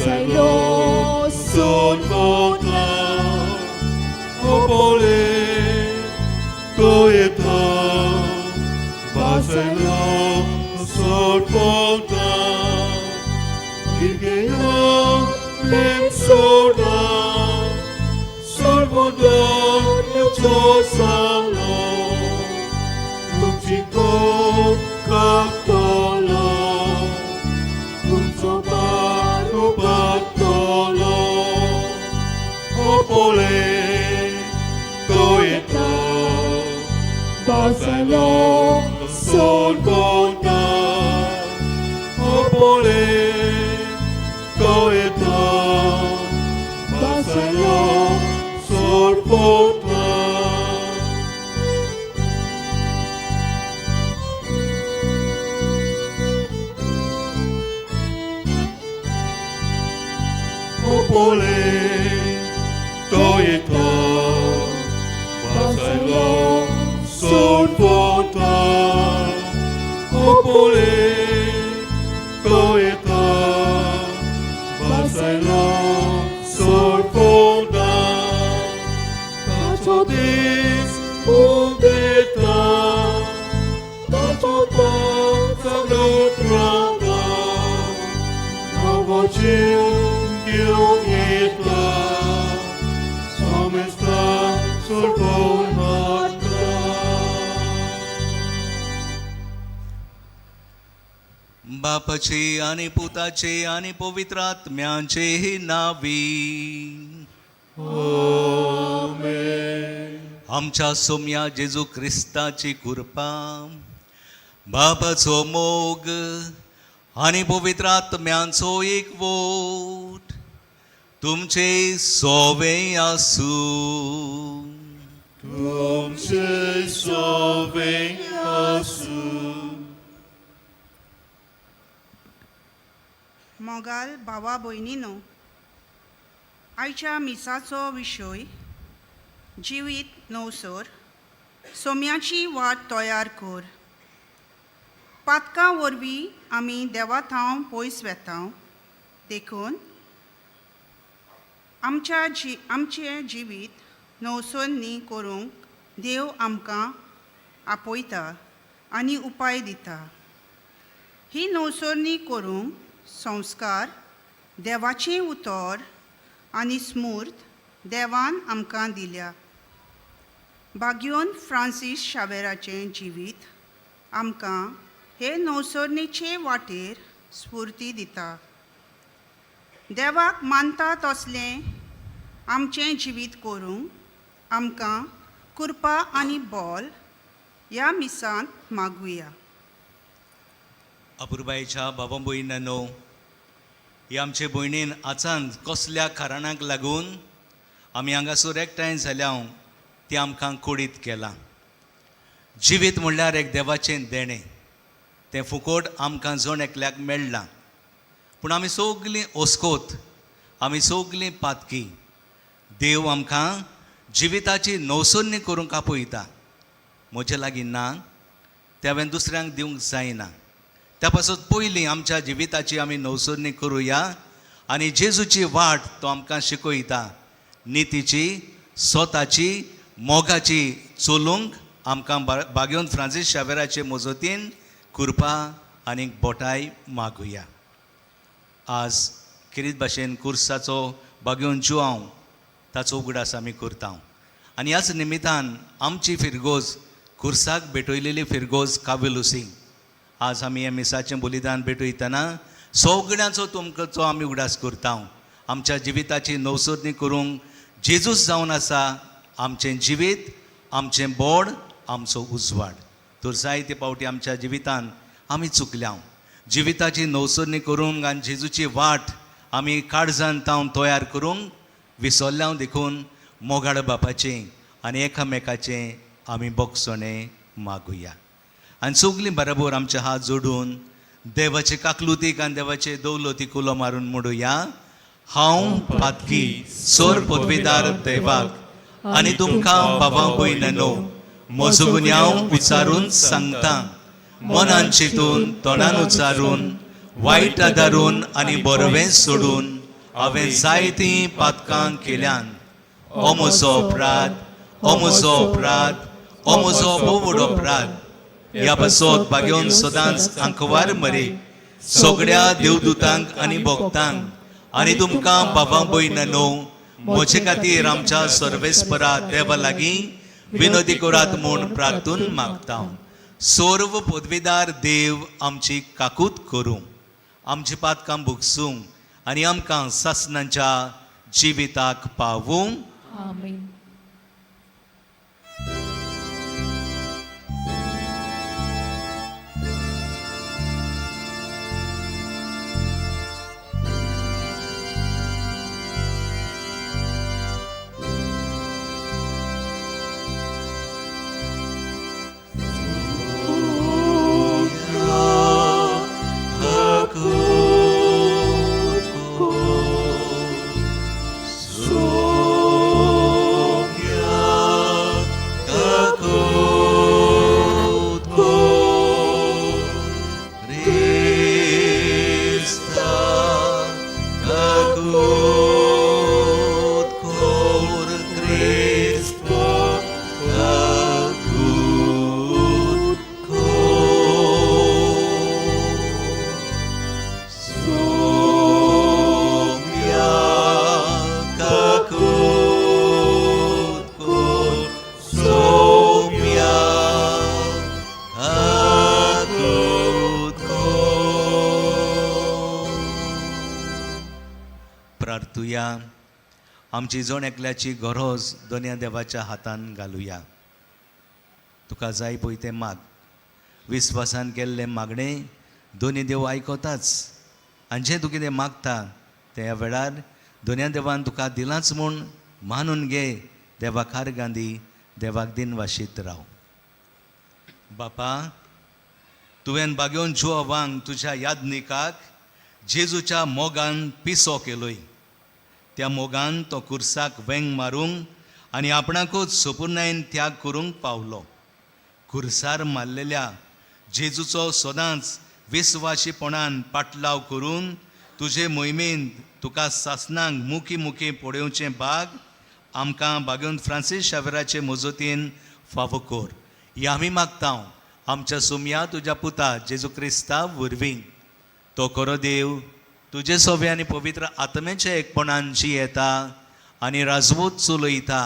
Vasalo solvota Opole Toeta Vasalo solvota Irgea Lemsorda Solvota Salo Tumchiko Katolo Tumcho Patolo Opole Toeta Vasalo Solvota Opole Toeta Vasalo Solvota. Opole Toeta Vasalo Solvota Opole Toeta Vasalo Solvota Tachotis Udeta Tachota Saglotrada Novochil Gilgita Somesta Solvota. बापाचे आणि पुताचे आणि पवित्र आत्म्याचे नावी. आमच्या सोम्या जेजू क्रिस्ताची कृपा, बापाचो मोग आणि पवित्र आत्म्यांचो एकवट तुमचे सोवे आसूं. तुमचे सोवे आसूं. मोगाल भावा भयणीनो, आयच्या मिसाचो विशय जिवीत नवसर, सोम्याची वाट तयार कर. पातकां वरवीं आमी देवा थावन पयस वेता, देखून आमच्या जी आमचें जिवीत नवसरणी करूंक देव आमकां आपयता आनी उपाय दिता. ही नवसरणी करूंक संस्कार, देवाचें उतर आनी स्मूर्त देवान आमकां दिल्या. बाग्योन फ्रांसीस शावेराचें जिवीत आमकां हे नवसरणीचे वाटेर स्फूर्ती दिता. देवाक मानता तसलें आमचें जिवीत करूंक आमकां कृपा आनी बोल ह्या मिसांत मागुया. अपुरबायेच्या बाबा भयणांनो, ही आमचे भयणीन आचान कसल्या कारणाक लागून आमी हांगासर एकठांय जाल्या ती आमकां कुडीत केलां. जिवीत म्हणल्यार एक देवाचें देणें, तें फुकट आमकां जण एकल्याक मेळ्ळां. पूण आमी सगलीं ओस्कोत, आमी सगलीं पातकी. देव आमकां जिविताची नवसरणी करूंक आपयता. म्हजे लागीं ना तें हांवें दुसऱ्यांक दिवंक जायना. त्या पासत पयलीं आमच्या जिविताची आमी नवसरणी करुया आनी जेजूची वाट तो आमकां शिकयता, नितीची, स्वताची, मोगाची चलूंक आमकां बागेवन फ्रांसीस शावेराचे मजतीन कृपा आनी बोटाय मागुया. आज खेरीत भाशेन कुर्साचो बागेवन जुआंव ताचो उगडास आमी करता आनी ह्याच निमितान आमची फिरगोज, कुर्साक भेटयलेली फिरगोज कावेलुसी, आज आमी ह्या मिसाचें बलिदान भेटयतना सगळ्यांचो तुमचो आमी उगडास करता. आमच्या जिविताची नवसरणी करूंक जेजूस जावन आसा आमचें जिवीत, आमचें बोड, आमचो उजवाड. तर जायते फावटी आमच्या जिवितान आमी चुकल्या. जिविताची नवसरणी करूंक आनी जेजूची वाट आमी काळजान तावन तयार करूंक विसरल्या. देखून मोगाळ बापाचें आनी एकामेकाचें आमी बोगसणें मागुया आनी सगलीं बरोबर आमचे हात जोडून देवाचे काकलुतीक आनी देवाचे दौलतीक उलो मारून म्हणुया: हांव पातकी सोर पदवीदार देवाक आनी तुमकां बाबा भयणांनो म्हजो गुन्यांव उच्चारून सांगता. मनान चिंतून, तोंडान उच्चारून, वायट आदारून आनी बरवें सोडून. हांवें जायतीं पातकां केल्यान. ओ म्हजो अपराध, ओ म्हजो अपराध, ओ म्हजो भोव अपराध. ह्या पासत भाग्योन सदांच आंकवार मरे सगळ्या देवदूतांक आनी भक्तांक आनी तुमकां बाबा भयणांनो म्हजे खातीर आमच्या सर्वेस्परा देवा लागीं विनोदी करात म्हूण प्रार्थून मागता. सर्व पदवीदार देव आमची काकूत करूं, आमची पातकां भोगसूं आनी आमकां सासणाच्या जिविताक पावूं. आमेन. प्रार्थुया. आमची जण एकल्याची गरज दोनया देवाच्या हातान घालुया. तुका जाय पळय तें माग. विस्वासान केल्लें मागणें दोनी देव आयकताच आनी जें तूं कितें मागता तें ह्या वेळार दोनया देवान तुका दिलांच म्हूण मानून घे. देवाक गांधी देवाक दिन वाशीत राव. बापा, तुवें बागेवन जुवांक तुज्या यादनिकाक जेजूच्या मोगान पिसो केलोय. त्या मोगान तो कुर्साक वेंग मारूंक आनी आपणाकूच सोपुर्णायेन त्याग करूंक पावलो. कुर्सार मारलेल्या जेजूचो सदांच विस्वाशीपणान पाटलाव करून तुजे मोहिमेंत तुका सासणांक मुखी मुखी पळोवचें भाग आमकां बागेवन फ्रांसीस शावेराचे मजतीन फावो कर. ही आमी मागता आमच्या सुमया तुज्या पुता जेजू क्रिस्ता वरवीं. तो खरो देव तुजे सोवे आनी पवित्र आत्म्याच्या एकपणान जियेता आनी राजवत चलयता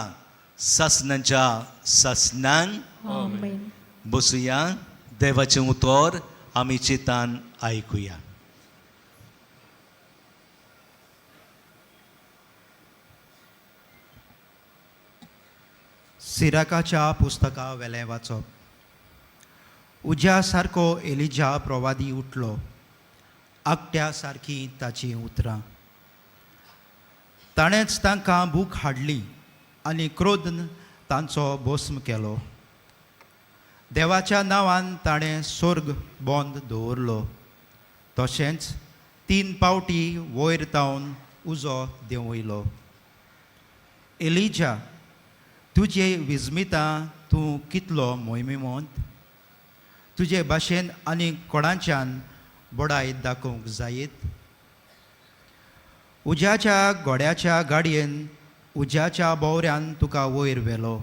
सासणाच्या सासणान. आमेन. बसुया. देवाचें उतर आमी चिंतान आयकुया. सिराकाच्या पुस्तका वेलें वाचप. उज्या सारको एलिजा प्रवादी उठलो, आकट्या सारकीं ताचीं उतरां. ताणेंच तांकां भूक हाडली आनी क्रोधन तांचो भस्म केलो. देवाच्या नांवान ताणें सोर्ग बंद दवरलो, तशेंच 3 पावटी वयर तावन उजो देंवयलो. एलिजा, तुजे विजमितां तूं कितलो मोहिमेमोंत, तुजे भाशेन आनी कोणाच्यान बडाय दाखोवंक जायत. उज्याच्या घोड्याच्या गाडयेन उज्याच्या बोवऱ्यान तुका वयर व्हेलो.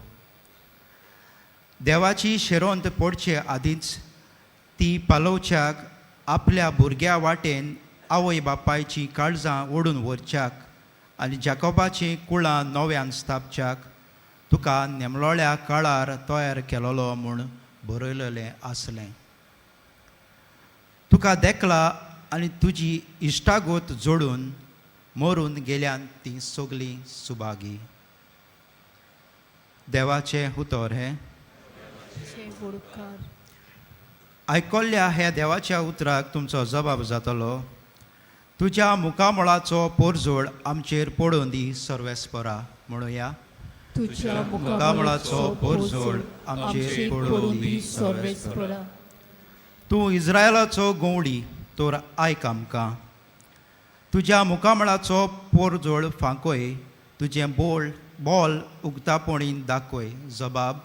देवाची शेरोंत पडचे आदींच ती पालोवच्याक आपल्या भुरग्या वाटेन आवय बापायचीं काळजां ओडून व्हरच्याक आनी जाकोबाचीं कुळां नव्यान स्थापच्याक तुका नेमलोळ्या काळार तयार केलोलो म्हूण बरयलेलें आसलें. तुका देखला आनी तुजी इश्टागत जोडून मरून गेल्यान तीं सगलीं सुभागी. देवाचें उतर हें. आयकल्ल्या ह्या देवाच्या उतराक तुमचो जबाब जातलो. तुज्या मुखामळाचो पोरजोड आमचेर पडून दी सर्वेस्परा. म्हणुया, तुज्या मुखामळाचो पोरजोड आमचेर पडून दी सर्वेस्परा. तूं इस्रायलाचो गवळी तर आयक आमकां. तुज्या मुखामळाचो पोरजोड फांकोय, तुजें बोल उक्तापणी दाखय. जबाब,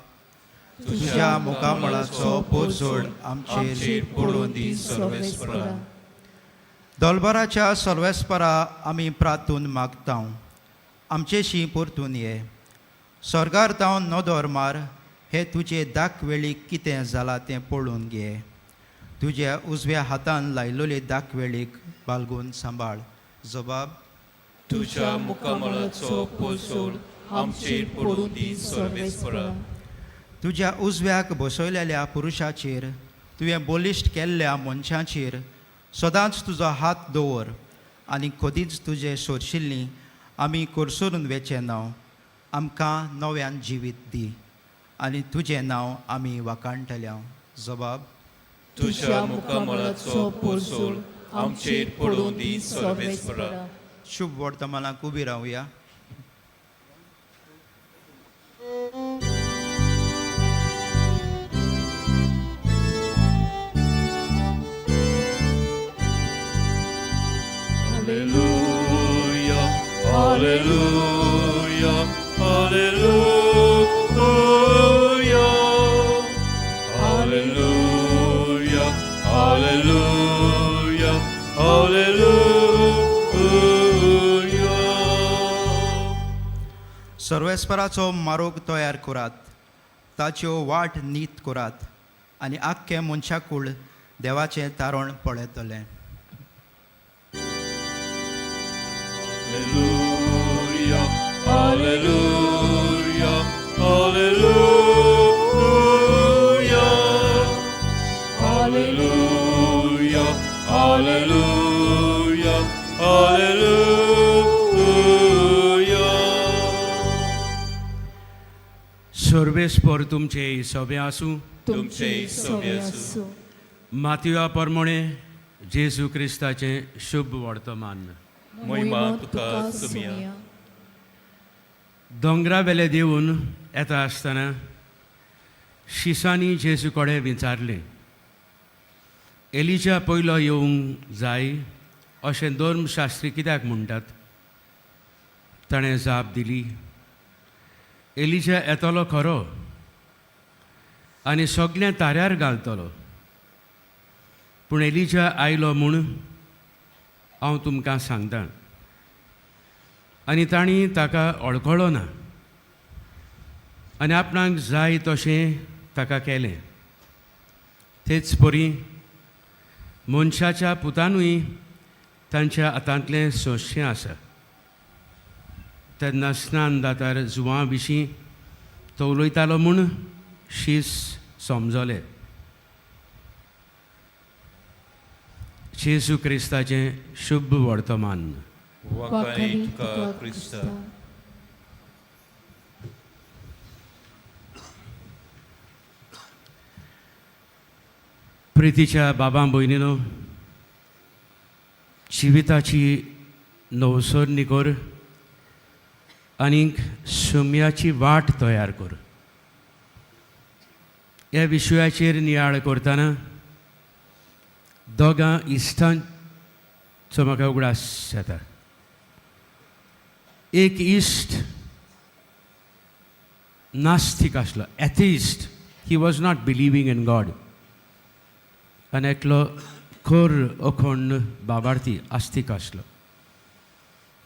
तुज्या मुखामळाचो पोरजोड आमचेर पडून दी सर्वेस्परा. दोलबराच्या सर्वेस्परा आमी प्रातून मागता, आमचेशी परतून ये. स्वर्गार तावन नदर मार, हे तुजे दाखवेळीक कितें जालां तें पळोवन घे. तुज्या उजव्या हातान लायलोले दाखवेळीक बालगून सांबाळ. जबाब. तुझ्या मुखामळाचो पोसोळ आमचेर पडूं दी सर्वेस्परा. तुज्या उजव्याक बसयलेल्या पुरुशाचेर, तुवें बलिश्ट केल्ल्या मनशाचेर सदांच तुजो हात दवर आनी कदींच तुजें सोरशिल्लीं आमी कोरसरून वेचें नांव आमकां नव्यान जिवीत दी आनी तुजें नांव आमी वाखाणटल्या. जबाब. तुझ्या मुखामळाचो पोसोळ आमचेर पडूं दी सर्वेस्परा. शुभ वर्तमानाक उबी रावया. Alleluia, Alleluia, Alleluia, Alleluia, Alleluia, Alleluia. सर्वेस्पराचो मारोग तयार करात, ताच्यो वाट नीत करात आनी आख्खें मनशाकूळ देवाचें तारण पळयतलें. Alleluia, Alleluia, Alleluia, Alleluia, Alleluia, Alleluia. सर्वेस्पर तुमचे सोबे आसूं. तुमचे सोबे आसूं. मातया प्रमाणे जेजू क्रिस्ताचें शुभ वर्तमान. महिमा तुका सुमया. दोंगरा वेले देवून येता आसतना शिसांनी जेजू कडेन विचारलें, एलिजा पयलो येवंक जाय अशें धर्मशास्त्री कित्याक म्हणटात? ताणें जाप दिली, एलिजा येतलो खरो आनी सगळें ताऱ्यार घालतलो, पूण एलिजा आयलो म्हूण हांव तुमकां सांगतां आनी तांणी ताका वळखलो ना आनी आपणाक जाय तशें ताका केलें. तेच परी मनशाच्या पुतानूय तांच्या हातांतलें सोंशें आसा. तेन्ना स्नान दातार जुवां विशीं तो उलयतालो म्हूण शीस समजले. जेजू क्रिस्ताचें शुभ वर्तमान. वाखाणी तुका क्रिस्ता. प्रितीच्या बाबा भयणीनो, जिविताची नवसरणी कर आनीक सुम्याची वाट तयार कर. ह्या विशयाचेर नियाळ करतना दोगां इश्टांचो म्हाका उगडास जाता. एक इश्ट नास्तीक आसलो, atheist, he was not believing in God. आनी एकलो खर अखंड बाबार्थी आस्तीक आसलो.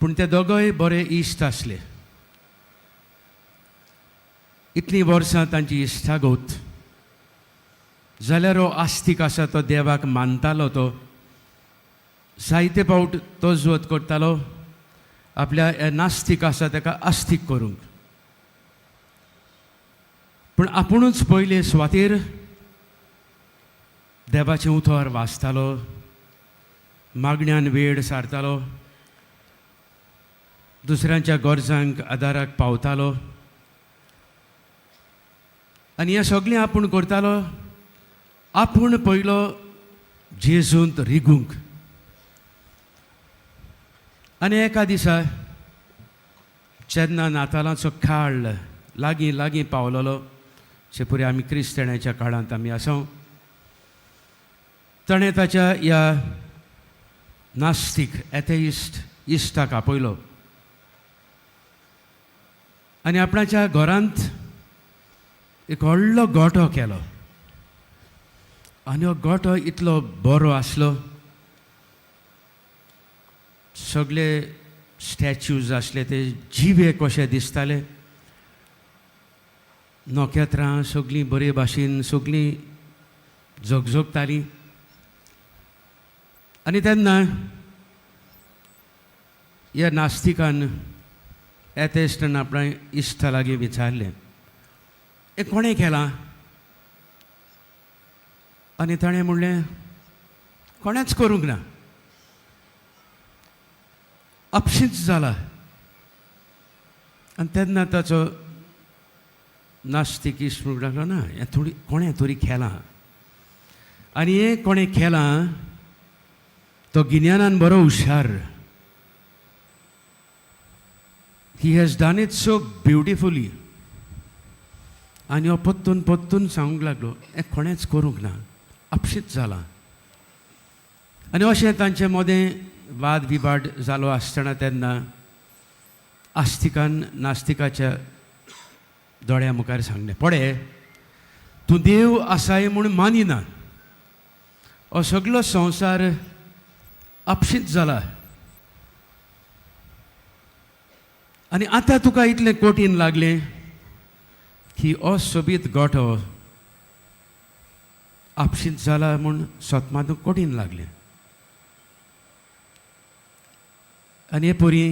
पूण ते दोगय बरे इश्ट आसले. इतलीं वर्सां तांची इश्टागत जाल्यार हो आस्तीक आसा तो देवाक मानतालो. तो जायते फावट तो जोत करतालो आपल्या नास्तीक आसा ताका आस्तीक करूंक, पूण आपुणूच पयले सुवातेर देवाचें उतर वाचतालो, मागण्यान वेळ सारतालो, दुसऱ्यांच्या गरजांक आदाराक पावतालो आनी हें सगळें आपूण करतालो. आपूण पयलो जेजूंत रिगूंक. आनी एका दिसा जेन्ना नातालांचो काळ लागीं लागीं पावलोलो, जे पुरी आमी क्रिस्तांवाच्या काळांत आमी आसा, ताणें ताच्या ह्या नास्तीक एथेइस्ट इश्टाक आपयलो आनी आपणाच्या घरांत एक व्हडलो गोठो केलो. आनी हो गोठो इतलो बरो आसलो, सगळे स्टॅच्यूज आसले ते जिवे कशे दिसताले. नखेत्रां सगळीं बरे भाशेन सगळीं झगझगतालीं. आनी तेन्ना ह्या नास्तिकान, एथेस्टान आपणा इश्टा लागीं विचारलें, हें कोणें केलां? आनी ताणें म्हणलें, कोणेंच करूंक ना, आपशींच जाला. आनी तेन्ना ताचो नास्तीक इश्ट म्हणूंक लागलो, ना, हें थोडी कोणें तरी केलां आनी हें कोणें केलां तो गिन्यानान बरो हुशार. He has done it so beautifully. आनी हो परतून परतून सांगूंक लागलो, हें कोणेंच करूंक ना, आपशींच जालां. आनी अशें तांचे मदें वाद विवाद जालो आसतना तेन्ना आस्तिकान नास्तिकाच्या दोळ्या मुखार सांगलें, पळय, तूं देव आसाय म्हूण मानिना, हो सगलो संवसार आपशींच जाला आनी आतां तुका इतलें कठीण लागलें की हो सोबीत गोठो आपशींच जाला म्हूण सतमा तुका कठीण लागलें. आनी हे परी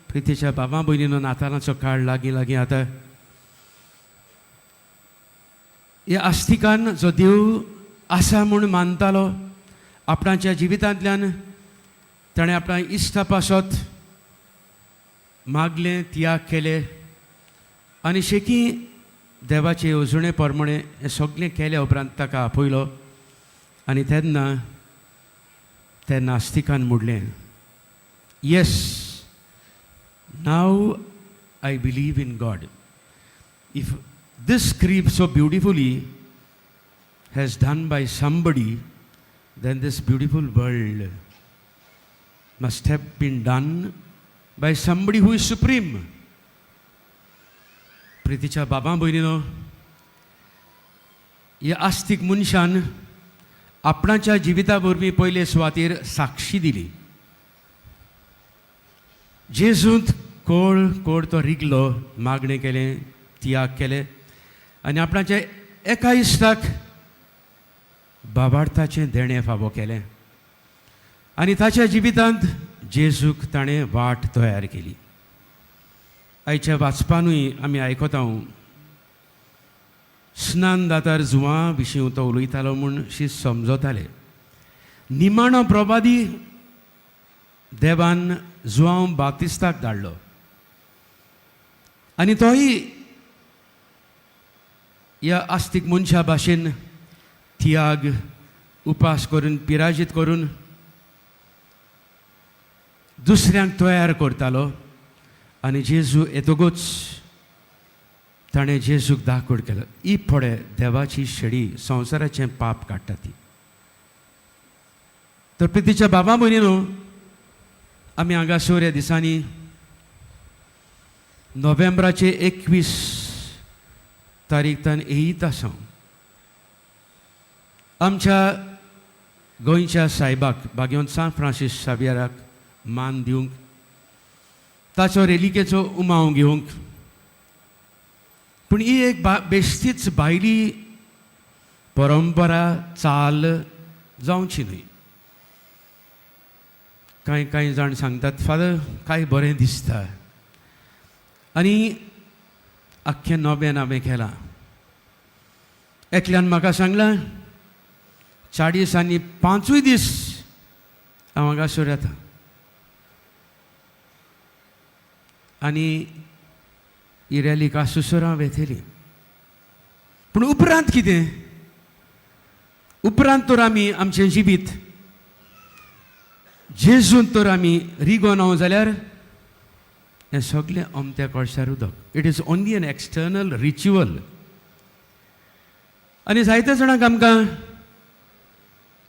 प्रितीच्या बाबा भयणीनो, नातालांचो काळ लागीं लागीं आतां. ह्या आस्तिकान जो देव आसा म्हूण मानतालो, आपणाच्या जिवितांतल्यान ताणें आपणा इश्टा पासत मागलें, त्याग केले आनी शेकी देवाचे येवजणे प्रमाणे हें सगळें केल्या उपरांत ताका आपयलो. आनी तेन्ना त्या नास्तिकान म्हणलें, Yes, now I believe in God. If this crib so beautifully has done by somebody, then this beautiful world must have been done by somebody who is supreme. प्रितीच्या बाबा भयणीनो, ह्या आस्तीक मनशान आपणाच्या जिविता वरवीं पयले सुवातेर साक्षी दिली. जेजूंत कोळ कोळ तो रिगलो, मागणें केलें, त्याग केले आनी आपणाच्या एका इश्टाक बाबार्थाचें देणें फावो केलें आनी ताच्या जिवितांत जेजूक ताणें वाट तयार केली. आयच्या वाचपानूय आमी आयकता, स्नान दातार जुवां विशीं तो उलयतालो म्हूण शी समजताले. निमाणो प्रवादी देवान जुवांव बातिस्ताक धाडलो आनी तोय ह्या आस्तीक मनशा भाशेन त्याग, उपास करून, पिराजीत करून दुसऱ्यांक तयार करतालो. आनी जेजू येतकूच ताणें जेजूक दाखोड केलो, ही पळय देवाची शेडी, संवसाराचें पाप काडटा ती. तर प्रितीच्या बाबा भयणी न्हू, आमी हांगासर ह्या दिसांनी नोव्हेंबराचे 21 तारीख तान येयत आसा आमच्या गोंयच्या सायबाक भाग्यवंत सांत फ्रांसीस शावियराक मान दिवंक, ताचो रेलिकेचो उमाव घेवंक. पूण ही एक बेश्टीच भायली परंपरा चाल जावची न्हय. कांय कांय जाण सांगतात, फादर, काय बरें दिसता आनी आख्खें नवें हांवें केलां. एकल्यान म्हाका सांगलां, 40 आनी 5ूय दीस हांव हांगासर येता आनी ही रॅलीक आसूसर हांव वेतली. पूण उपरांत कितें? उपरांत तर आमी आमचें जिवीत जेजून तर आमी रिगोन जाल्यार हें सगळें अमत्या कळशार उदक. It is only an external ritual. आनी जायत्या जाणांक आमकां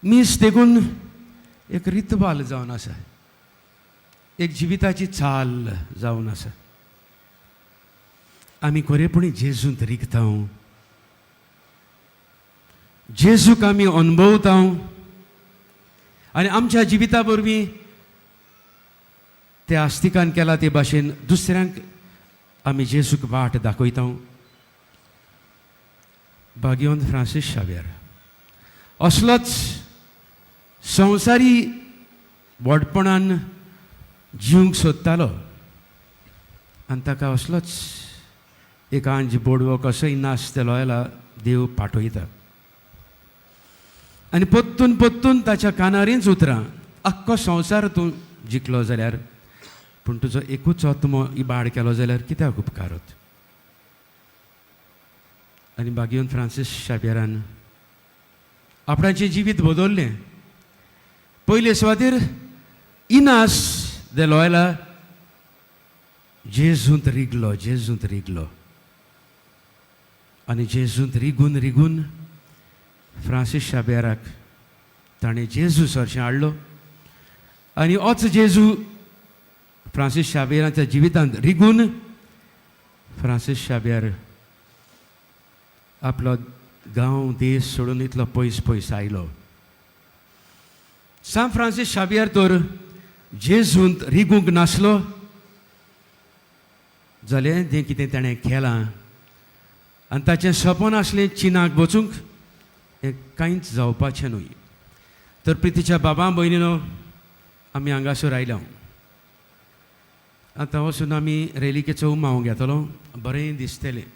मीस देखून एक रितवाल जावन आसा, एक जिविताची चाल जावन आसा. आमी खरेपणी जेजूंत रिगता, जेजूक आमी अणभवता आनी आमच्या जिविता वरवीं ते आस्तिकान केला ते भाशेन दुसऱ्यांक आमी जेजूक वाट दाखयता. भाग्यवंत फ्रांसीस शाव्यार असलोच संवसारी व्हडपणान जिवंक सोदतालो आनी ताका असलोच एक आंज बोडवो कसोय नास ते लोयला देव पाठयता आनी पोत्तून पोत्तून ताच्या कानारीच उतरां, आख्खो संवसार तूं जिखलो जाल्यार पूण तुजो एकूच आत्मो इबाड केलो जाल्यार कित्याक उपकारत. आनी भाग्यवंत फ्रांसीस शाब्यारान आपणाचें जिवीत बदल्लें. पयले सुवातेर इनास दे लोयला जेजूंत रिगलो, जेजूंत रिगलो आनी जेजूंत रिगून रिगून फ्रांसीस शाब्याराक ताणें जेजू सरशें हाडलो आनी ओच जेजू फ्रांसीस शाब्याराच्या जिवितांत रिगून फ्रांसीस शाब्यार आपलो गांव देश सोडून इतलो पयस पयस आयलो. सांत फ्रांसीस शाब्यार तर जेजूंत रिगूंक नासलो जाल्यार तें कितें ताणें केलां आनी ताचें सपन आसलें चिनाक वचूंक, हें कांयच जावपाचें न्हय. तर प्रितीच्या बाबा भयणीनो, आमी हांगासर आयल्या. आतां वचून आमी रेलिकेचो उमाव घेतलो, बरें दिसतलें.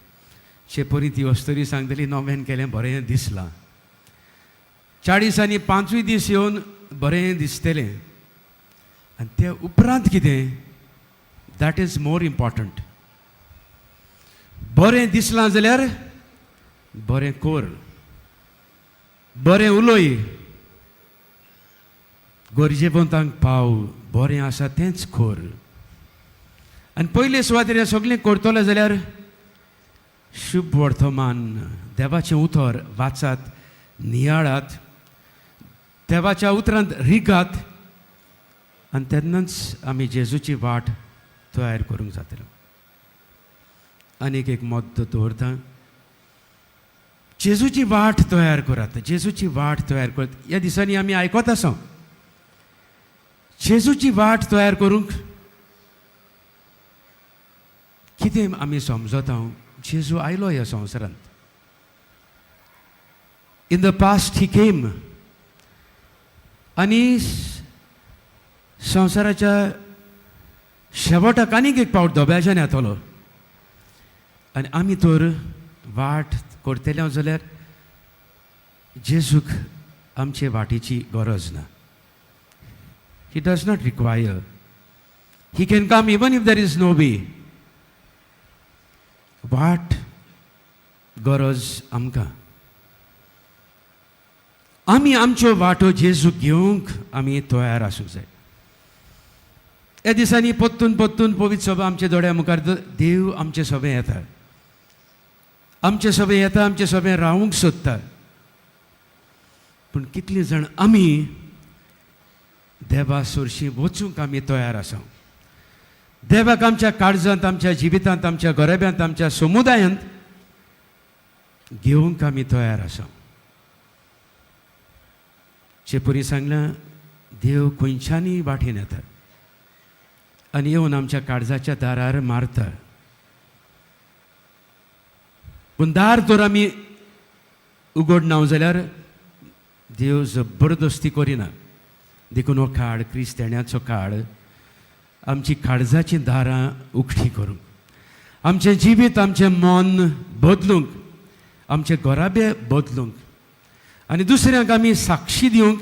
चेपरी ती अस्तरी सांगतली नोवेन केलें बरें दिसलां. 40 आनी 5 दीस येवन बरें दिसतलें आनी ते उपरांत कितें, that is more important. बरें दिसलां जाल्यार बरें कोर, बरें उलय, गरजेवंतांक पाव, बरें आसा तेंच कोर. आनी पयले सुवातेर हें सगळें करतलो जाल्यार शुभ वर्तमान देवाचें उतर वाचात, नियाळात, देवाच्या उतरांत रिगात आनी तेन्नाच आमी जेजूची वाट तयार करूंक जातलो. आनीक एक मत दवरता, जेजूची वाट तयार करात, जेजूची वाट तयार करात. ह्या दिसांनी आमी आयकत आसा जेजूची वाट तयार करूंक कितें आमी समजता. जेजू आयलो ह्या संवसारांत, in the past he came आनी संवसाराच्या शेवटाक आनीक एक पावट दोब्याच्यान येतलो आनी आमी तर वाट करतले जाल्यार जेजूक आमचे वाटेची गरज ना. He does not require. He can come even if there is no way. वाट गरज आमकां, आमी आमच्यो वाटो जेजूक घेवंक आमी तयार आसूंक जाय. ह्या दिसांनी पोत्तून पोत्तून पवित्र सभा आमच्या दोळ्या मुखार देव आमचे सभें येता, आमचे सभें येता, आमचे सभें रावूंक सोदता. पूण कितलीं जाण आमी देवा सरशीं वचूंक आमी तयार आसा. देवाक आमच्या काळजांत, आमच्या जिवितांत, आमच्या घराब्यांत, आमच्या समुदायांत घेवंक आमी तयार आसा. चेपुरी सांगलां, देव खंयच्यानूय वाटेन येता आनी येवन आमच्या काळजाच्या दारार मारता. पूण दार तर आमी उगडना जाल्यार देव जबरदस्ती करिना. देखून हो काळ क्रिस्तेण्याचो काळ आमची काळजाचीं दारां उक्ती करूंक, आमचें जिवीत, आमचें मन बदलूंक, आमचे घराबे बदलूंक आनी दुसऱ्यांक आमी साक्षी दिवंक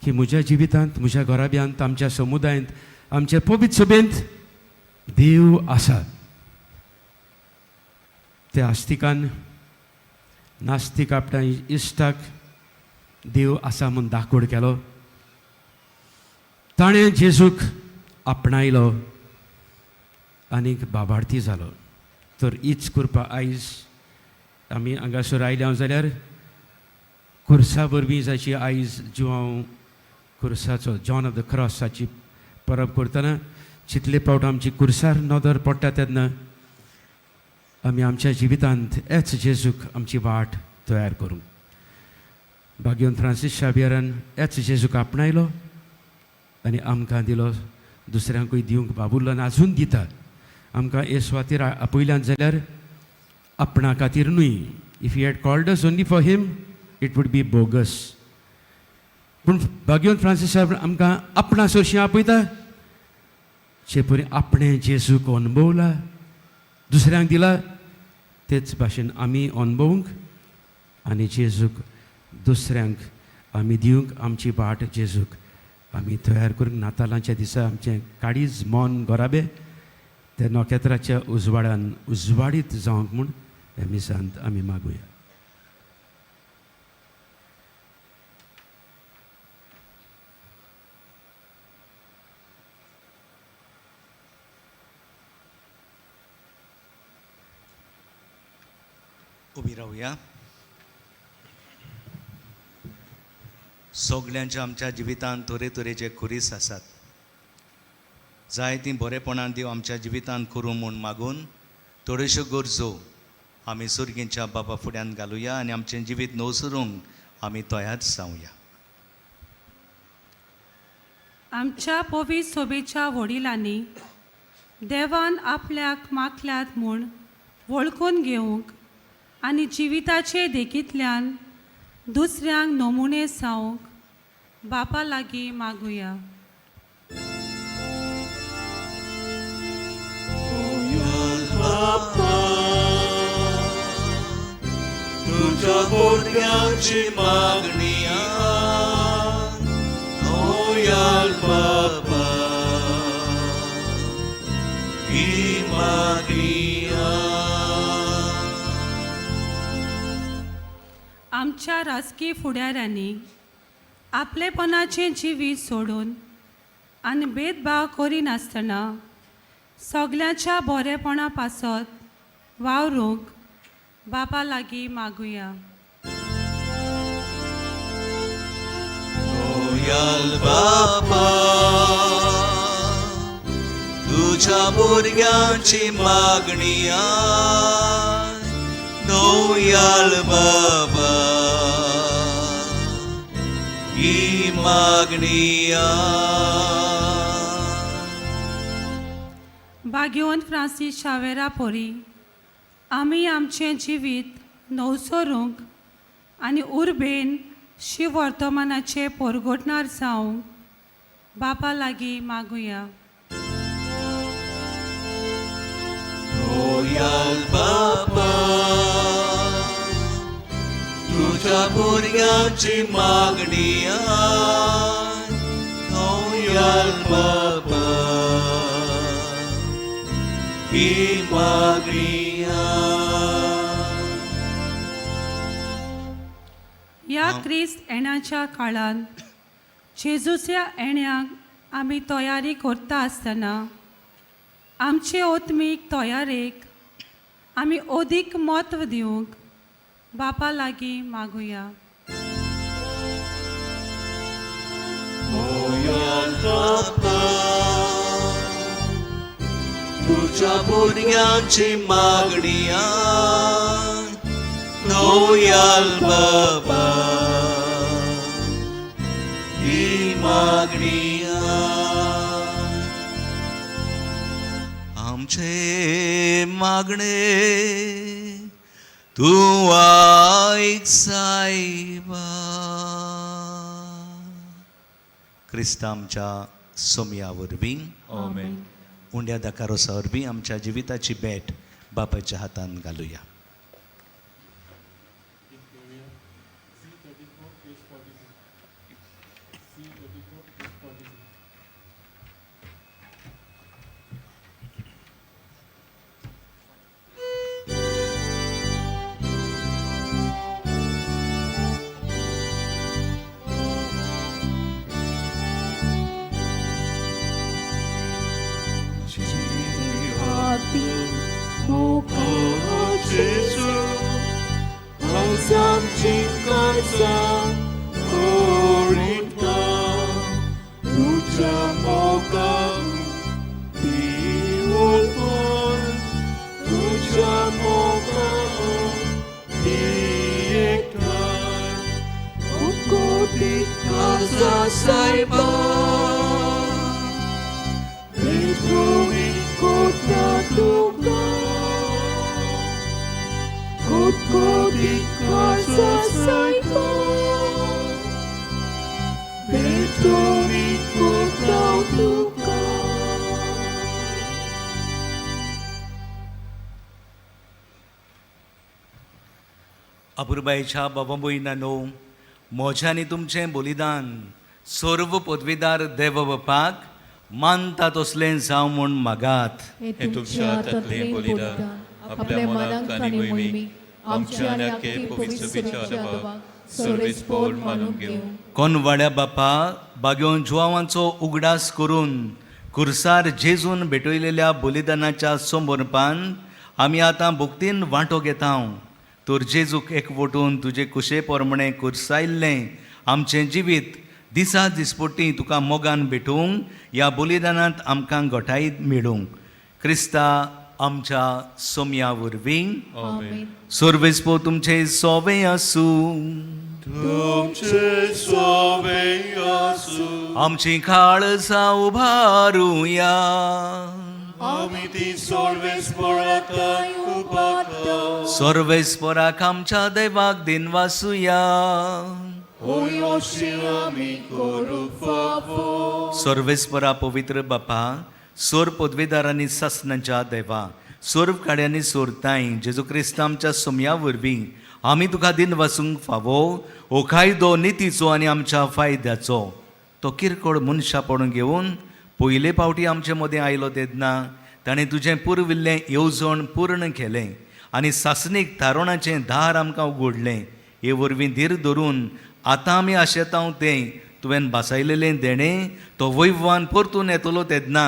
की म्हज्या जिवितांत, म्हज्या घराब्यांत, आमच्या समुदायांत, आमच्या पवित्र सभेंत देव आसा. त्या आस्तिकान नास्तीक आपल्या इश्टाक देव आसा म्हूण दाखोड केलो. ताणें जेजूक आपणायलो आनीक बाबार्थी जालो. तर हीच कृपा आयज आमी हांगासर आयल्या जाल्यार खुर्सा वरवीं जाची आयज जुआंव खुर्साचो जॉन ऑफ the क्रॉसाची परब करतना जितले फावट आमची खुर्सार नदर पडटा तेन्ना आमी आमच्या जिवितांत एच जेजूक आमची वाट तयार करूंक. भाग्यवंत फ्रांसीस शाबियारान एच जेजूक आपणायलो आनी आमकां दिलो दुसऱ्यांकूय दिवंक बाबुल्लो आनी आजून दिता. आमकां हे सुवातेर आपयल्यान जाल्यार आपणा खातीर न्हय. If he had called us only for him it would be bogus. पूण भाग्यवंत फ्रांसीस साहेब आमकां आपणा सरशीं आपयता, जे परी आपणें जेजूक अणभवला दुसऱ्यांक दिला तेच भाशेन आमी अणभवूंक आनी जेजूक दुसऱ्यांक आमी दिवंक आमची वाट जेजूक आमी तयार करूंक नातालांच्या दिसा आमचें काळीज मन घराबे ते नखेत्राच्या उजवाडान उजवाडीत जावंक म्हूण ह्या मिसांत आमी मागुया. उबी रावया. सगल्यांच्या आमच्या जिवितांत तरेतरेचे खुरीस आसात. जायतीं बरेपणां देव आमच्या जिवितांत करूं म्हूण मागून थोड्योश्यो गरजो आमी सुर्गींच्या बाबा फुड्यान घालुया आनी आमचें जिवीत नवसरूंक आमी तयार जावया. आमच्या पवित्र सोबेच्या वडिलांनी देवान आपल्याक मागल्यात म्हूण वळखून घेवंक आनी जिविताचे देखींतल्यान दुसऱ्यांक नमुने जावंक बापा लागीं मागुया. तुज्या भुरग्यांची मागणी आय बाबा, ही मागणी. आमच्या राजकी फुडाऱ्यांनी आपलेपणाचें जिवीत सोडून आनी भेदभाव करिनासतना सगल्यांच्या बरेपणा पासत वावरूंक बापा लागीं मागुया. बापा, तुज्या भुरग्यांची मागणी नोयाल बाबा, ही मागणी. भाग्यवंत फ्रांसीस शावेरा पोरी आमी आमचें जिवीत नवसरूंक आनी उर्बेन शिवर्तमानाचें पोरगोटणार जावंक बापा लागीं मागुया. नोयाल बाबा, तुज्या भुरग्यांची मागणी नोयाल बाबा, ही मागणी. ह्या क्रिस्त येण्याच्या काळांत जेजूच्या येण्याक आमी तयारी करता आसतना आमचे आत्मीक तयारेक आमी अदीक म्हत्व दिवंक बापा लागीं मागुया. बापा, तुज्या भुरग्यांची मागणी नोयाल बाबा, ही मागणी. आमचे मागणे तूं आयक सायबा. क्रिस्ता आमच्या सोमया वरवीं आमेन. उंड्या दाकारोसा वरवीं आमच्या जिविताची भेट बापायच्या हातान घालुया. Gesù, आमची काळजां कोरिता, तुज्या मोगान दिवोलपण, तुज्या मोगान ती एकठांय, उकोती काळजां सायबा, अपुरबायेच्या बाबा भयणांनो, म्हजें आनी तुमचें बलिदान सर्व पदवीदार देव बापाक मानता तसलें जावं म्हूण मागात. हे तुमच्या हातांतलें बलिदान आपल्या मनाक आनी मोहिमेक आमच्या आनी आख्खे पवित्र सभेच्या आदाबाक सर्वेस्पोर मानून घेवं. कोनवाड्या बापा, बागेवन जुवांचो उगडास करून कुर्सार जेजून भेटयलेल्या बलिदानाच्या समर्पण आमी आतां भक्तीन वांटो घेता. तर जेजूक एकवटून तुजे कुशे प्रमाणें कुर्सायल्लें आमचें जिवीत दिसा दिसपट्टी तुका मोगान भेटूंक ह्या बलिदानांत आमकां घटाय मेळूंक, क्रिस्ता आमच्या सोम्या वरवीं. आमेन. सर्वेस्पो तुमचे सोवे आसूं. तुमचे सोवे आसूं. आमची काळजां उबारुया. आमी ती सर्वेस्पराक उबारता. सर्वेस्पराक आमच्या देवाक दिनवासुया. होय अशें आमी करूंक फावो. सर्वेस्परा पवित्र बापा, सोर पदवेदारांनी सासणाच्या देवा, सोर काड्यांनी सोरताय जेजू क्रिस्त आमच्या सोम्या वरवीं आमी तुका दिनवासूंक फावो. हो कायदो नितीचो आनी आमच्या फायद्याचो. तो किरकोळ मनशापण घेवन पयले फावटी आमचे मदें आयलो तेन्ना ताणें तुजें पुर्विल्लें येवजण पूर्ण केलें आनी सासणीक थारोणाचें दार आमकां उगडलें. हे वरवीं धीर धरून आतां आमी आशेतांव तें तुवें भासायलेलें देणें तो वैभवान परतून येतलो तेन्ना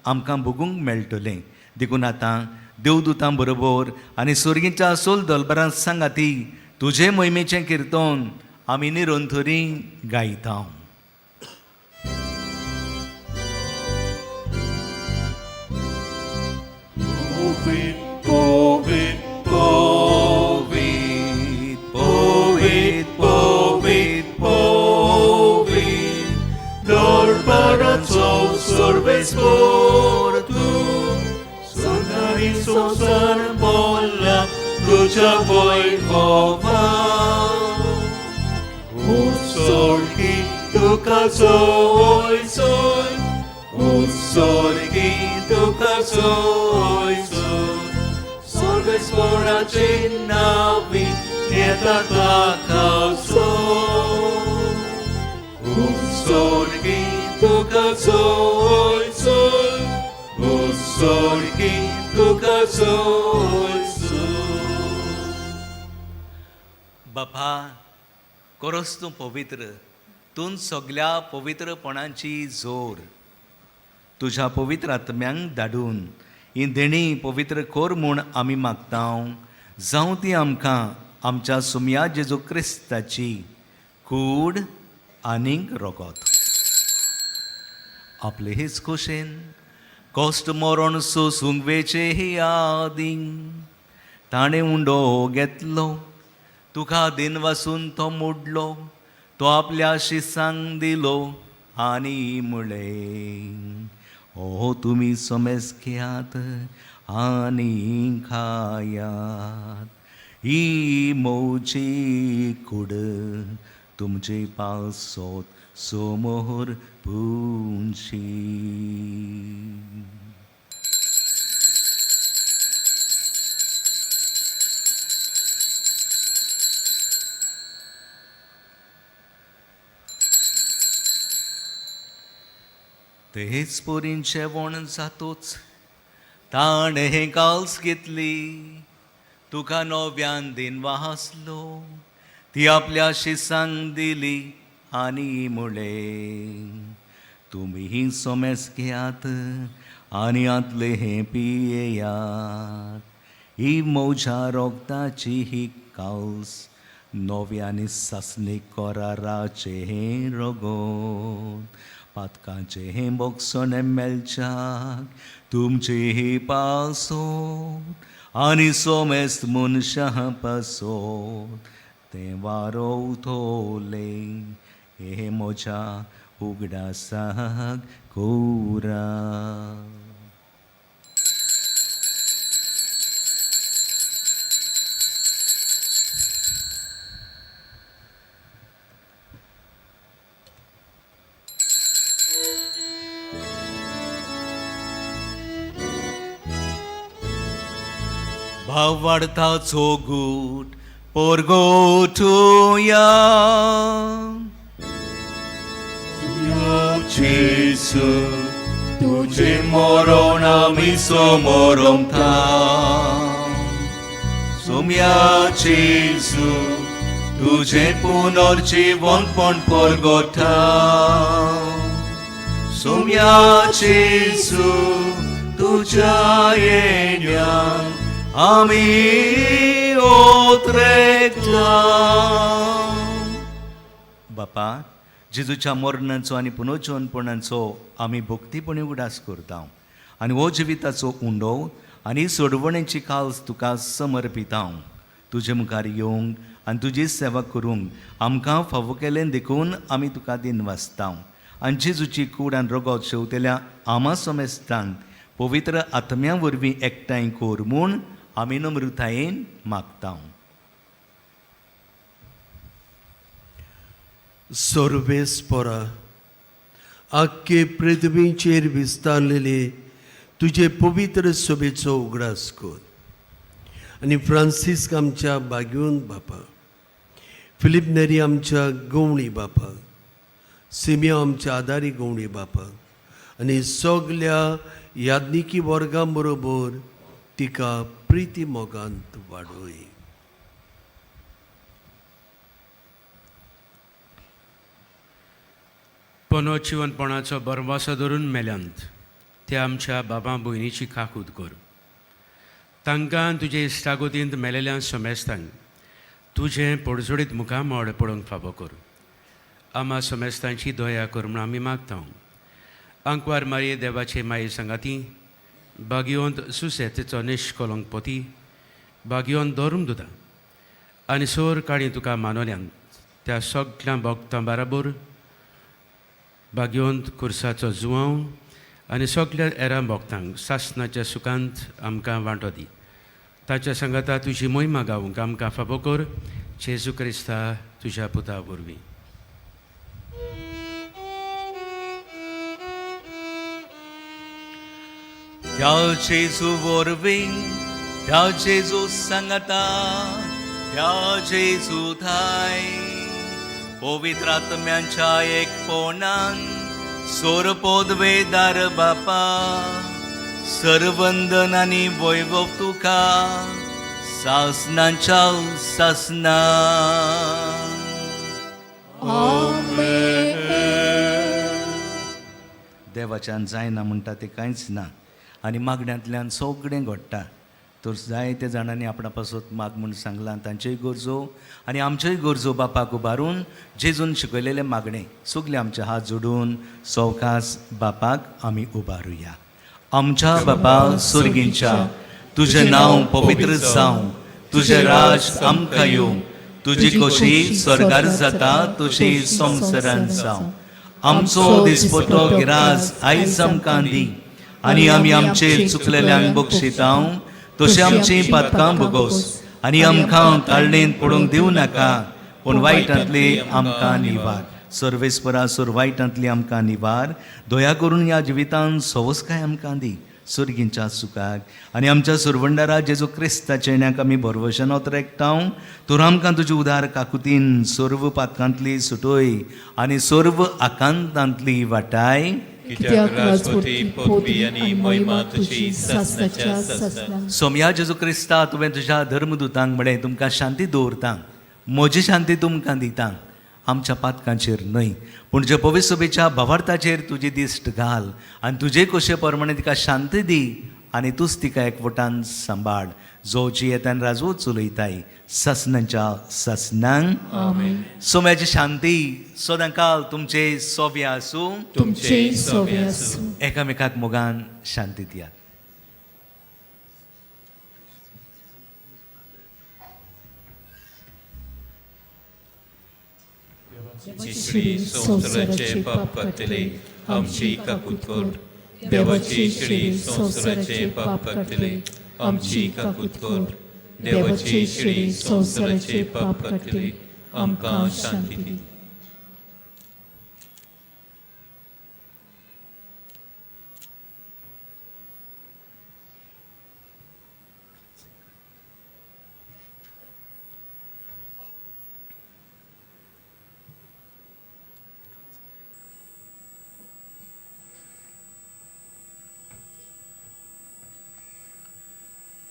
आमकां भोगूंक मेळटलें. देखून आतां देवदूतां बरोबर आनी सुर्गीच्या सोल दलबरां सांगाती तुजे मोहिमेचें किर्तन आमी निरंतरी गायता. Covid, Covid, Covid, Covid, Covid, Covid, दरबाराचो सर्वेस्पोर तूं, सदांनी संवसार बोल्ला तुज्या वैभवान. उत्सर्गी तुका सोय सोय, उत्सर्गी तुका सोय सोय, सर्वेस्पोराचे नावी येता ताका सोय. उत्सर्गी तुका सोय सोय, उत्सर्गी तुका सोय सोय. बापा, कोरोस तूं पवित्र, तूं सगल्या पवित्रपणाची जोर. तुज्या पवित्र आत्म्यांक धाडून ही देणी पवित्र कोर म्हूण आमी मागता. जावं ती आमकां आमच्या सुमया जेजू क्रिस्ताची कूड आनीक रोगत. आपले हेच खोशेन कश्ट मरण सोसूंक वेचे आदीं ताणें उंडो घेतलो, तुका दिनवासून तो मोडलो, तो आपल्या शिसांक दिलो आनी म्हळें, ओ तुमी समेस घेयात आनी खायात, ही मोची कूड तुमचे पासत समोर पुंशी. तेच पोरीन जेवण जातोच ताणें काल्स घेतली, तुका नव्यान दिन वासलो, ती आपल्या शिसांक दिली आनी म्हळें, तुमी सोमेस घेयात आनी आतले हें पियेयात, ही म्हज्या रोगताची ही काल्स नव्या आनी सासणीक कराराचें हें रगत, पातकांचें हें बोगसणें मेळच्याक तुमचे ही पासत आनी सोमेस्त मनशां पासत तें वारोवतलें, हे म्हज्या उगडासाक कोरा. भाव वाडता चोगूट परगोटुया. जेजू तुझे मरण आमी समोरमता. सोम्या जेजू तुझे पुनर्जीवनपण परगोटा. सोम्या जेजू तुझ्या येण्यान आमी ओत्रेकला. बापा, जेजूच्या मरणाचो आनी पुनर्जीवनपणाचो आमी भक्तीपणी उगडास करता आनी हो जिविताचो उंडो आनी सोडवणेची काल्स तुका समर्पिता. तुजे मुखार येवंक आनी तुजी सेवा करूंक आमकां फावो केलें देखून आमी तुका दिनवासता. आनी जेजूची कूड आनी रगत शेवतेल्या आमा समेस्तान पवित्र आत्म्या वरवीं एकठांय कर म्हूण आमी नम्रतायेन मागता. सर्वेस्परा, आख्खे पृथ्वीचेर विस्तारलेले तुजे पवित्र सभेचो उगडास कर आनी फ्रांसिस्क आमच्या बागेवन बापा, फिलीप नेरी आमच्या गवणी बापा, सिमियो आमच्या आदारी गवणी बापा आनी सगल्या याज्ञिकी वर्गां बरोबर तिका प्रिती मोगांत वाडय. पनो जिवनपणाचो बरवासो धरून मेल्यांत त्या आमच्या बाबा भयणीची काकूत कर. तांकां तुजे इश्टागोतींत मेलेल्या समेस्तांक तुजें पडजोडीत मुखामळ पळोवंक फावो कर. आमा समेस्तांची दया कर म्हूण आमी मागता. आंकवार मारये देवाचे माये सांगाती बागयोंत सुसेतेचो निश्कलंक पोती बागयोन धरून दुदा आनी सोर काणी तुका मानवल्यांत त्या सगळ्या भक्तां बराबर बागयोंत कुर्साचो जुवांव आनी सगल्या एरां भक्तांक सासनाच्या सुखांत आमकां वांटो दी. ताच्या सांगाता तुजी मोहिमा गावंक आमकां फावो कर, जेजू क्रिस्ता तुज्या पुता वरवीं. त्या जेजू वरवीं, त्या जेजू सांगता, त्या जेजू थाय पवित्र आत्म्यांच्या एकपणान सोरपोदवेदार बापा, सरवंदन आनी वैभव तुका सासनाच्या सासना. देवाच्यान जायना म्हणटा तें कांयच ना आनी मागण्यांतल्यान सगळें घडटा. तर जायते जाणांनी आपणा पासत माग म्हूण सांगलां, तांच्योय गरजो आनी आमच्योय गरजो बापाक उबारून जेजून शिकयलेलें मागणें सगळे आमचे हात जोडून सवकास बापाक आमी उबारुया. आमच्या बापा सुर्गींच्या, तुजें नांव पवित्र जावं, तुजें राज आमकां येवं, तुजी खोशी स्वर्गार जाता तुजी संवसारान जावं. आमचो दिसपटो गिरास आयज आमकां दी आनी आमी आमचे चुकलेल्यांक बक्षितां तशें आमचीं पातकां भोगोस आनी आमकां ताळणेंत पडूंक दिवं नाका, पूण वायटांतली आमकां निवार. सर्वेस्परा सोर वायटांतली आमकां निवार. दया करून ह्या जिवितांत सवसकाय आमकां दी सुर्गींच्या सुखाक आनी आमच्या सुरवंडारा जेजू क्रिस्ताच्या येण्याक आमी भरवशान ओतरेकतांव. तर आमकां तुजी उदार काकुतीन सर्व पातकांतली सुटोय आनी सर्व आकांतांतली वाटाय. कित्याक राजपती पदवी आनी महिमा तुजी सासनाच्या सासनाक. सोमया जेजू क्रिस्ता, तुवें तुज्या धर्मदुतांक म्हळें, तुमकां शांती दवरता, म्हजी शांती तुमकां दिता, आमच्या पातकांचेर न्हय पूण जे पवित्र सभेच्या भावार्थाचेर तुजी दिश्ट घाल आनी तुजे कोशे प्रमाणे तिका शांती दी आनी तूंच तिका एकवटान सांबाळ, जो जियेतान राजवत चलयताय सासनाच्या सासनांक. सोम्याची शांती सदांकाल तुमचे सोव्या आसूं, तुमचे सोवे आसूं. एकामेकाक मोगान शांती दियात. शिडी संवसाराचे पाप काडटले आमची काकूत कर. देवाची शिडी संवसाराचे पाप काडटले आमची काकूत कर. देवाची शिडी संवसाराचे पाप काडटले आमकां शांती दी.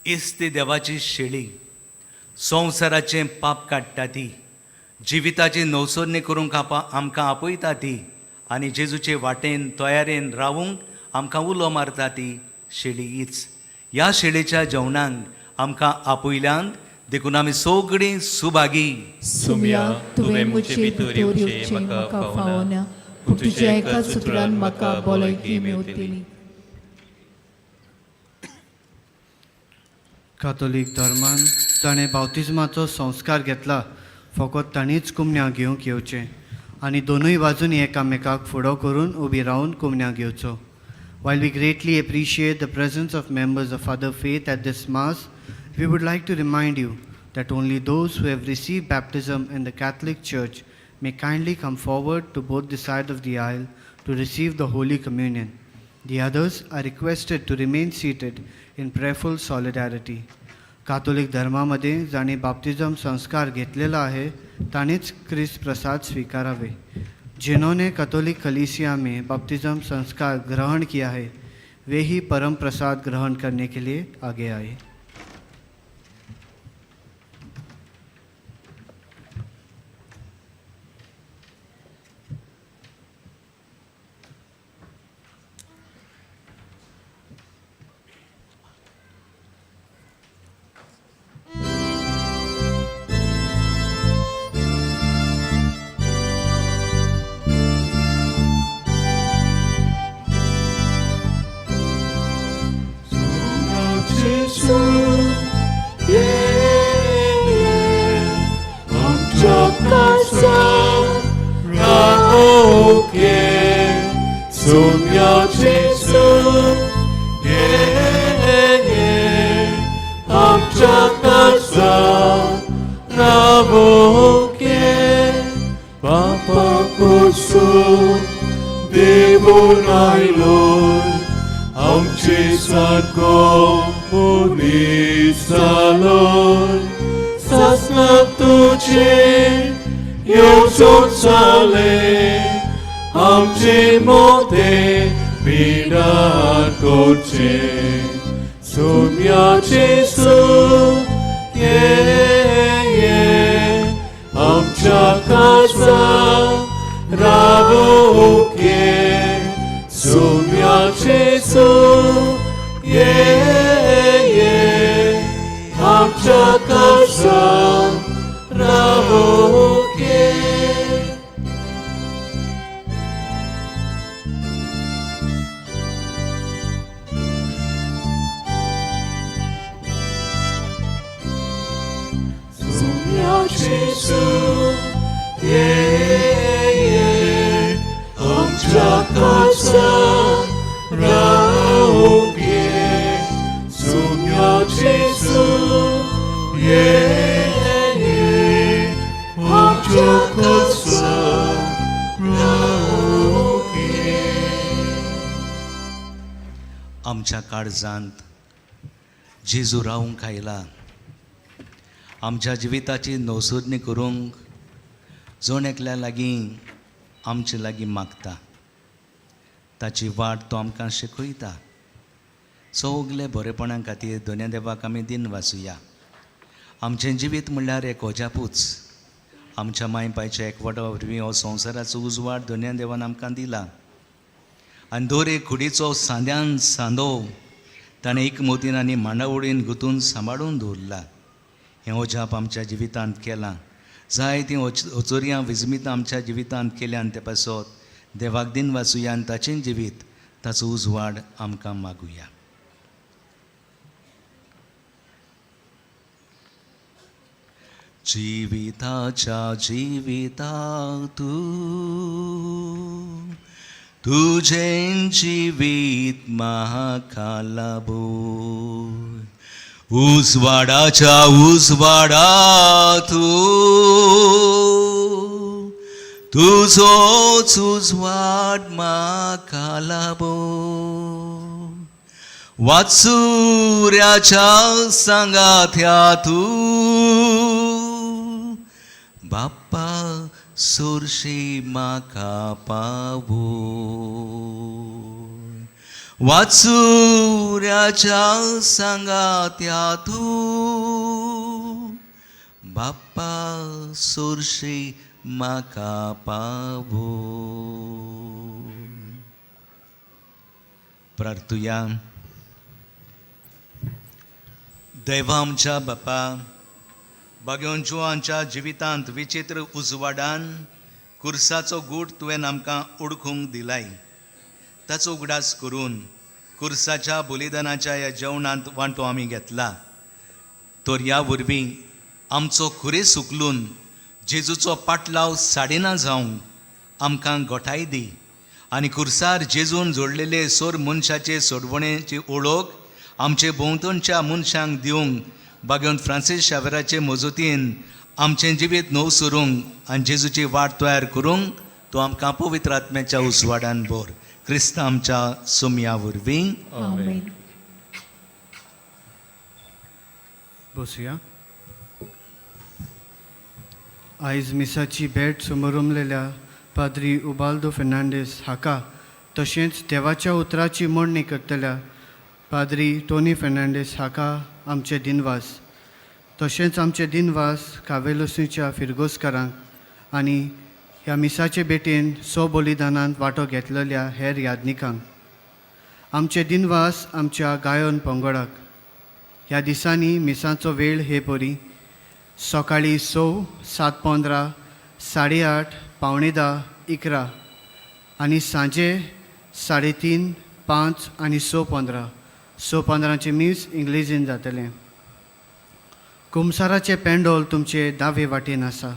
हीच ती देवाची शेळी, संवसाराचें पाप काडटा ती, जिविताची नवसरणी करूंक आमकां आपयता ती आनी जेजूचे वाटेन तयारेन रावूंक आमकां उलो मारता ती शेळी हीच. ह्या शेळीच्या जेवणाक आमकां आपयल्यान देखून आमी सगळीं सुभागी. सुम्या, तुवें म्हजे भितर येवचें म्हाका फावना, पूण तुज्या एका सुत्रान म्हाका भलायकी मेवतली. कातोलीक धर्मान ताणें बाप्तिज्माचो संस्कार घेतला फकत तांणीच कुमण्या घेवंक येवचें आनी दोनूय बाजूंनी एकामेकाक फुडो करून उबी रावन कुमण्या घेवचो. While we greatly appreciate the presence of members of other faith at this Mass, we would like to remind you that only those who have received baptism in the Catholic Church may kindly come forward to both the side of the aisle to receive the Holy Communion. The others are requested to remain seated in prayerful solidarity. Catholic धर्मामध्ये जांणी बाप्तिझम संस्कार घेतलेला आहे तांणीच क्रिस्त प्रसाद स्वीकारावे. जिन्होंने Catholic कलीसिया में बपतिस्म संस्कार ग्रहण किया है वे ही परम प्रसाद ग्रहण करने के लिए आगे आए. आमच्या काळजांत जेजू रावूंक आयला. आमच्या जिविताची नवसरणी करूंक जण एकल्या लागीं आमचे लागीं मागता. ताची वाट तो आमकां शिकयता. सगळे बरेपणा खातीर दोन्या देवाक आमी दिन वाचुया. आमचें जिवीत म्हणल्यार एक अजापूच. आमच्या माय पायच्या एकवटा वरवीं हो संवसाराचो उजवाड दोन्या देवान आमकां दिला आनी दर एक कुडीचो सांद्यान सांदो ताणें एकमतीन आनी मांडावळीन गुंतून सांबाळून दवरला. हें अजाप आमच्या जिवितांत केलां. जायतीं अचोरयां विजमितां आमच्या जिवितांत केल्यान ते पासत देवाक दिन वाचुया आनी ताचें जिवीत ताचो उजवाड आमकां मागुया. जिविताच्या जिविता तूं तुजें जिवीत म्हाका लाबो, उजवाडाच्या उजवाडा तूं तुजोच उजवाड म्हाका लाबो, वाचुऱ्याच्या सांगात्या तूं बाप्पा सोरशी म्हाका पावो, वाचुऱ्याच्या सांगात्या तूं बाप्पा सोरशी म्हाका पावो. प्रार्थुया. देवा आमच्या बापा, बागेवन जुवांच्या जिवितांत विचित्र उजवाडान कुर्साचो गूट तुवें आमकां ओळखूंक दिलाय. ताचो उगडास करून कुर्साच्या बलिदानाच्या ह्या जेवणांत वांटो आमी घेतला. तर ह्या वरवीं आमचो खुरेस उखलून जेजूचो पाटलाव साडिना जावंक आमकां गोठाय दी आनी कुर्सार जेजून जोडलेले सोर मनशाचे सोडवणेची ओळख आमचे भोंवतणच्या मनशांक दिवंक बागेवन फ्रांसीस शावेराचे मजतीन आमचें जिवीत नव सरूंक आनी जेजूची वाट तयार करूंक तूं आमकां पवित्र आत्म्याच्या उजवाडान भर. क्रिस्त आमच्या सोमया वरवीं. आमेन. बसुया. आयज मिसाची भेट समरुमलेल्या पाद्री उबाल्दो फेर्नांडीस हाका तशेंच देवाच्या उतराची मांडणी करतल्या पाद्री टोनी फेर्नांडीस हाका आमचे दिनवास. तशेंच आमचे दिनवास कावेलोसीच्या फिरगोजकारांक आनी ह्या मिसाचे भेटेन सो बलिदानांत वांटो घेतलेल्या हेर यादनिकांक. आमचे दिनवास आमच्या गायन पंगडाक. ह्या दिसांनी मिसाचो वेळ हे परी सकाळीं 6, 7:15, 8:30, 9:45, 11 आनी सांजे 3:30, 5 आनी 6:15. 6:15चें मीस इंग्लेजीन जातलें. कुमसाराचें पेंडोल तुमचे दावे वाटेन आसा.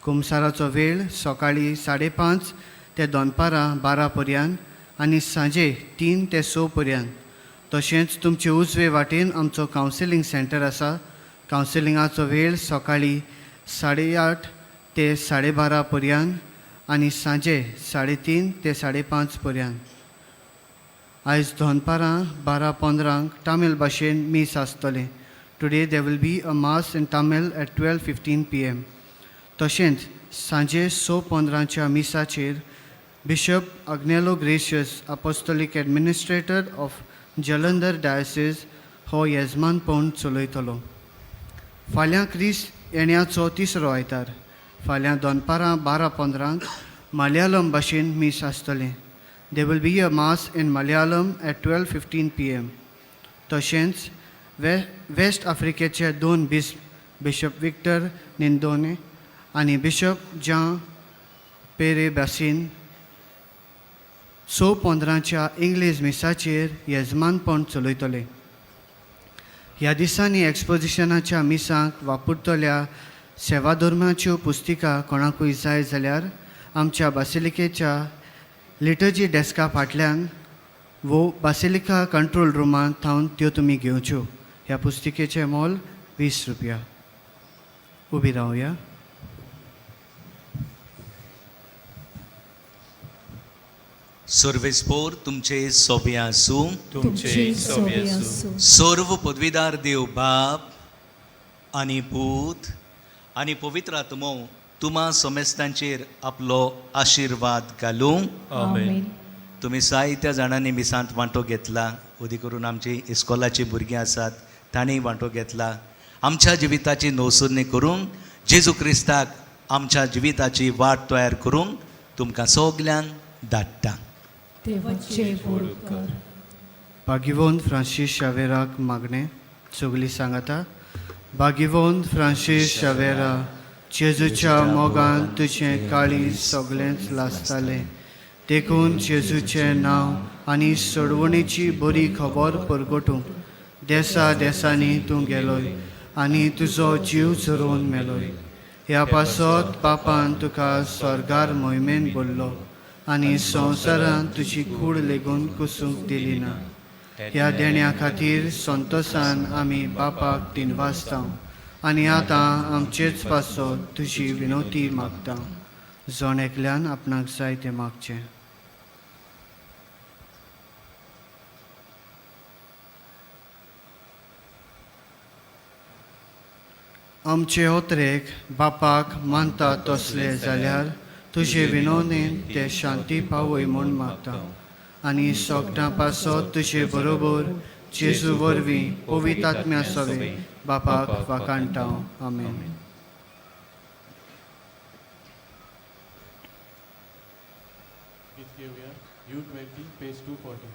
कुमसाराचो वेळ सकाळीं 5:30 ते दनपारां 12 पर्यंत आनी सांजे 3 ते 6 पर्यंत. तशेंच तुमचे उजवे वाटेन आमचो कावन्सिलींग सेंटर आसा. कावन्सिलिंगाचो वेळ सकाळीं 8:30 ते 12:30 पर्यंत आनी सांजे 3:30 ते 5:30 पर्यंत. आयज दनपारां 12:15 तामील भाशेन मीस आसतलें. Today there will be a mass in Tamil at 12:15 PM. तशेंच सांजे 6:15च्या मिसाचेर bishop Agnelo Gracias, apostolic administrator of Jalandhar diocese हो येजमानपण चलयतलो. फाल्यां क्रिस्त येण्याचो तिसरो आयतार. फाल्यां दनपारां 12:15 मलयाळम भाशेन मीस आसतलें. There will be a mass in Malayalam at 12:15 PM. तशेंच वेस्ट आफ्रिकेचे 2 बिशप विक्टर निंदोने आनी बिशप जां पेरे बासीन 6:15च्या इंग्लीश मिसाचेर येजमानपण चलयतले. ह्या दिसांनी एक्सपोजिशनाच्या मिसांक वापरतल्या सेवाधर्माच्यो पुस्तिका कोणाकूय जाय जाल्यार आमच्या बासिलिकेच्या लिटर्जी डेस्का फाटल्यान वो बासिलिका कंट्रोल रुमांत थावन त्यो तुमी घेवच्यो. ह्या पुस्तिकेचें मोल 20 रुपया. उबी रावया. सर्वेस्पोर तुमचे सोबे आसूं. तुमचे सोबे आसूं. सर्व पदवीदार देव बाप आनी पूत आनी पवित्र आत्मो तुमा समेस्तांचेर आपलो आशिर्वाद घालूं. आमेन. तुमी जायत्या जाणांनी मिसांत वांटो घेतला. उदी करून आमची इस्कॉलाचीं भुरगीं आसात तांणी वांटो घेतला. आमच्या जिविताची नवसरणी करूंक जेजू क्रिस्ताक आमच्या जिविताची वाट तयार करूंक तुमकां सगल्यांक धाडटा. देवाचे बोरकर. बागिवोन फ्रांसीस शावेराक मागणें. सगळीं सांगाता. बागिवोन फ्रांसीस शावेरा, जेजूच्या मोगान तुजें काळीज सगळेंच लासतालें. देखून जेजूचें नांव आनी सोडवणेची बरी खबर परगटूंक देसा देसांनी तूं गेलोय आनी तुजो जीव झरोवन मेलोय. ह्या पासत पापान तुका स्वर्गार मोहिमेन बोल्लो आनी संवसारांत तुजी कूड लेगून कुसूंक दिली ना. ह्या देण्या खातीर संतोसान आमी बापाक दिनवासता आनी आतां आमचेच पासत तुजी विनवती मागता. जण एकल्यान आपणाक जाय तें मागचें. आमचे ओतरेक बापाक मानता तसले जाल्यार तुजे विनवणेन ते शांती पावय म्हूण मागता. आनी सोगटां पासत तुजे बरोबर जेजू वरवीं पवित्र आत्म्या सवें बापाक वाखाणटा. आमेन. गीत घेवया U20 page 240.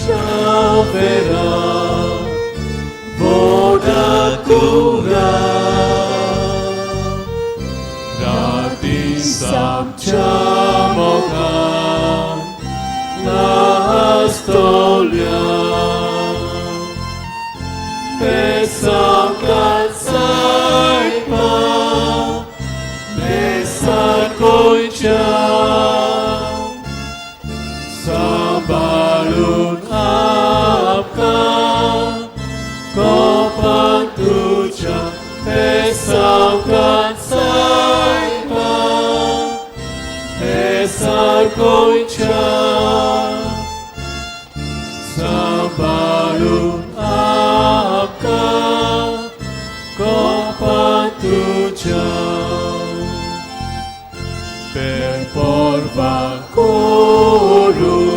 Xavera, voda cura, rati samchamoka, lastolia, pesakatsaipa, mesakoicha, सांबाळून आमकां कोपान तुज्या पेसावकान सायबा पेसाकोयच्या सांबाळून आमकां कोपान तुज्या बेपर्वा करून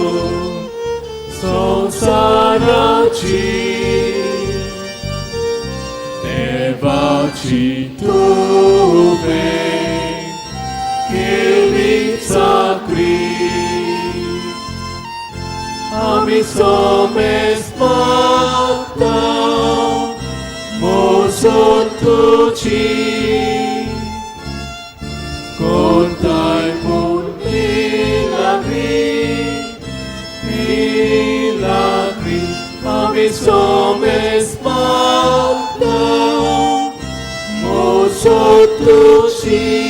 संवसाराची देवाची तुवें केली चाकरी आमी सोमेस मागता मोजून तुजी कोणताय म्हूण मिलाग्री मिलाग्री आमी सोमेस मागता मोजून तुजी.